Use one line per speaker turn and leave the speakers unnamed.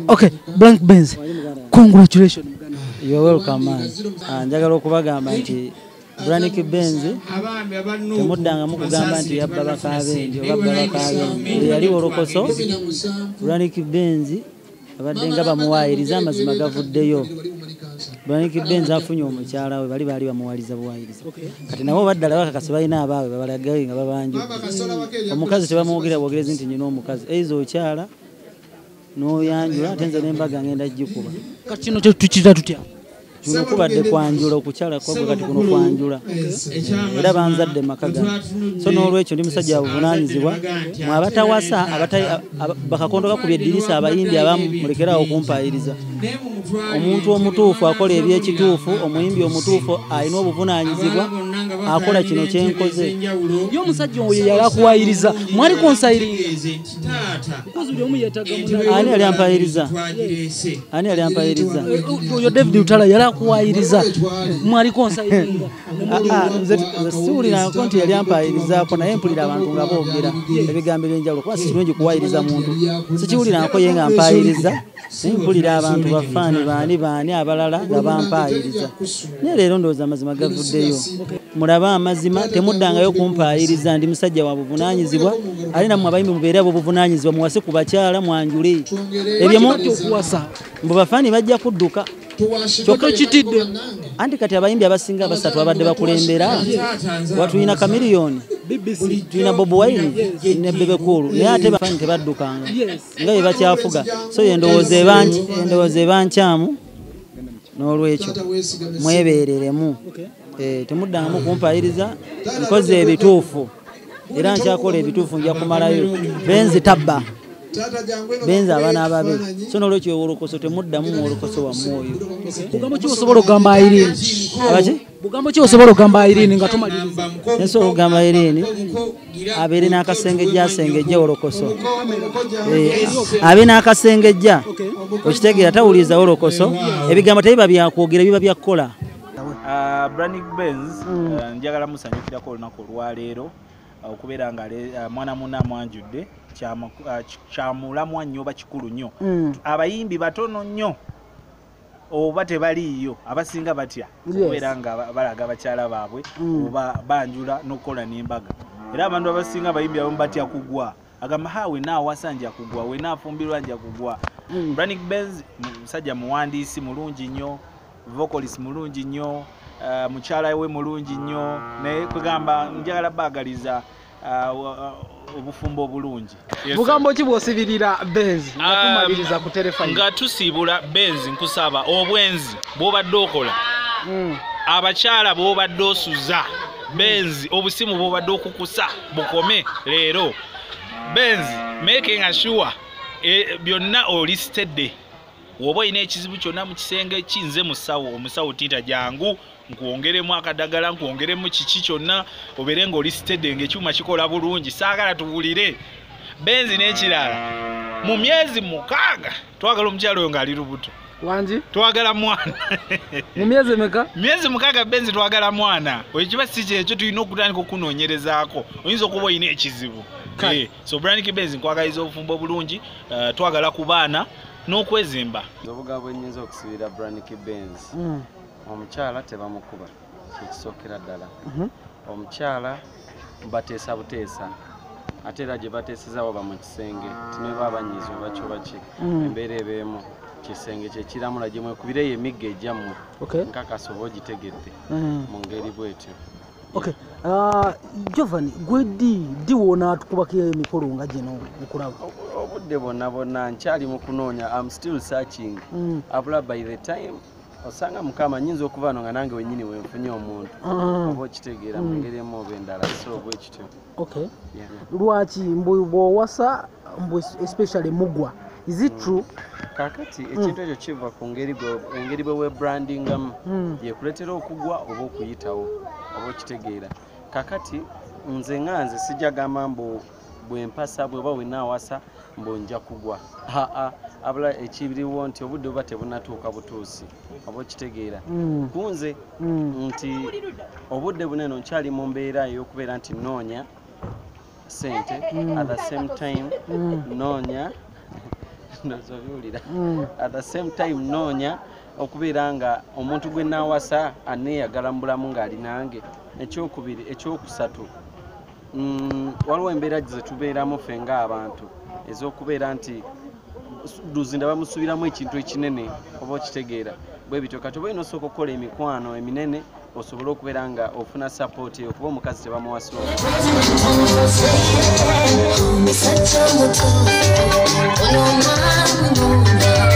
Okay, Blank Benz, congratulations.
You're welcome, man. Njagala okubagamba nti Brannick Benz temuddanga mukugamba nti yabba bakabenje oba bakabenje yali wolokoso. Brannick Benz abadde nga bamuwaayiriza, amazima gavuddeyo. Brannick Benz afunye omukyala we, bali baali bamuwaliza buwaayiriza. Kati nabo baddala bakakasa balina abaabwe babalagayo nga babanjudde. Omukazi tebamwogera bwogerezi nti nyina omukazi, eiza okyala n'oyanjula, ate nze n'embaga ngenda gikuba.
Kati kino tukiyita tutya?
Kino kubadde kwanjula, okukyala kwabwe kati kuno kwanjula. Era banzadde maka gano. So n'olwekyo ndi musajja abuvunaanyizibwa. Mwe abatawasa, bakakondo bakubye eddirisa, abayimbi abamu mulekerawo okumpaayiriza. Omuntu omutuufu akola ebyekituufu, omuyimbi omutuufu alina obuvunaanyizibwa, akola kino kyenkoze.
Ye omusajja oyo yali akuwaayiriza, mwali konsayiringa?
Ani yali ampayiriza? Ani yali ampayiriza?
Oyo David Lutala yali akuwaayiriza, mwali konsayiringa?
Nze siwulirako nti yali ampayirizaako, naye mpulira abantu nga boogera ebigambo eby'enjawulo, kuba si kirungi kuwaayiriza muntu. Sikiwulirako ye nga ampayiriza, naye mpulira abantu bafaani baani baani abalala nga bampaayiriza. Naye leero ndowooza amazima gavuddeyo. Mulabe amazima, temuddangayo kumpaayiriza, ndi musajja wa buvunaanyizibwa. Ate nammwe abayimbi mubeere ab'obuvunaanyizibwa, muwase ku bakyala mwanjule. Ebyo
okuwasa
mbu bafaani bajja kudduka.
Kyokka kitidde.
Anti kati abayimbi abasinga basatu abadde bakulembera, watulina Chameleone, tulina Bobi Wine ne Bebe Cool, naye ate bafaani tebaddukanga nga bye bakyafuga. So endowooza eba nkyamu, n'olwekyo mwebeereremu. Temuddangamu kumpaayiriza, nkoze ebituufu era nkyakola ebituufu, nja kumalayo. Benzi tabba, Benzi abaana ababe. So n'olwekyo ewolokoso temuddamu muwolokoso wammwe oyo.
Bugambo ki osobola okugamba Irene?
Abaki?
Bugambo ki osobola okugamba Irene nga tumaliriza?
Nsobola okugamba Irene abeere n'akasengejja, asengejje wolokoso. Abe n'akasengejja, okitegeera, tawuliriza wolokoso. Ebigambo tebiba byakwogera, biba bya kukola.
Brannick Benz, njagala musanyukirako olunaku olwaleero okubeera nga mwana munne amwanjudde, kyamulamwa nnyo oba kikulu nnyo. Abayimbi batono nnyo oba tebaliiyo, abasinga batya okubeera nga balaga bakyala baabwe oba banjula n'okukola n'embaga. Era abantu abasinga abayimbi abamu batya kugwa, agamba ha wenna awasa nja kugwa, wenna afumbirwa nja kugwa. Brannick Benz musajja muwandiisi mulungi nnyo, vocalist mulungi nnyo, mukyala we mulungi nnyo, naye kwegamba njagala baagaliza obufumbo obulungi.
Bugambo ki bw'osibirira Benz nga tumaliriza ku terefayina?
Nga tusiibula Benz, nkusaba obwenzi bw'obadde okola, abakyala bw'obadde osuza, Benz obusimu bw'obadde okukusa bukome leero. Benz making sure byonna oli steady. Woba olina ekizibu kyonna mu kisenge kinze musawo, omusawo tinta jangu nkwongeremu akadagala, nkwongeremu kiki kyonna, obeere ng'oli steady ng'ekyuma kikola bulungi. Saagala tuwulire Benz n'ekirala. Mu myezi 6 twagala omukyala oyo ng'ali lubuto.
Wangi?
Twagala mwana.
Mu myezi emeka?
Myezi 6 Benz twagala mwana. Oyo kiba si kyekyo tulina okutandika okunoonyerezaako. Oyinza okuba olina ekizibu. So Brannick Benz nkwagaliza obufumbo obulungi, twagala ku baana n'okwezimba.
Obugambo bwe nnyinza okusibira Brannick Benz, omukyala tebamukuba, kyekisookera ddala. Omukyala bateesa buteesa, ate era gye bateeseza waba mu kisenge, tineba abanyiiza oba ki oba ki, embeera ebeemu, kisenge kye kiramula gye mwekubireyo emiggo egyammwe. Nkakasa oba ogitegedde mu ngeri bw'etyo.
Okay. Jovan, gwe ddi wonaatukubako emikolo nga gino okulaba?
Obudde bwonna bwonna nkyali mu kunoonya, am still searching. Abula by the time osanga Mukama nyinza okuva no nga nange wennyini wenfunye omuntu, oba okitegeera, mu ngeri emu oba endala, so bwe kityo.
Okay.
Yeah.
Lwaki mbu bw'owasa mbu especially mugwa? Is it true?
Kakati ekintu ekyo kiva ku ngeri engeri bwe webrandingamu, yekuleetera okugwa oba okuyitawo, oba okitegeera. Kakati nze nga nze sijja gamba mbu bwempasa bweba wenaawasa mbu nja kugwa, aa, abula ekiriwo nti obudde buba tebunatuuka butuusi, oba okitegeera. Kunze nti obudde buneno nkyali mu mbeera ey'okubeera nti noonya sente, at the same time noonya, ndowooza obiwulira, at the same time noonya okubeera nga omuntu gwe naawasa aneeyagala mu bulamu ng'ali nange. Ekyokubiri, ekyokusatu, waliwo embeera ze tubeeramu ffe ng'abantu ez'okubeera nti Luzinda bamusuubiramu ekintu ekinene, oba okitegeera, bwe bityo. Kati oba olina osooka okukola emikwano eminene osobole okubeera nga ofuna support eyo, kuba omukazi tebamuwasa olwo.
Omusajja omuto ono omwana.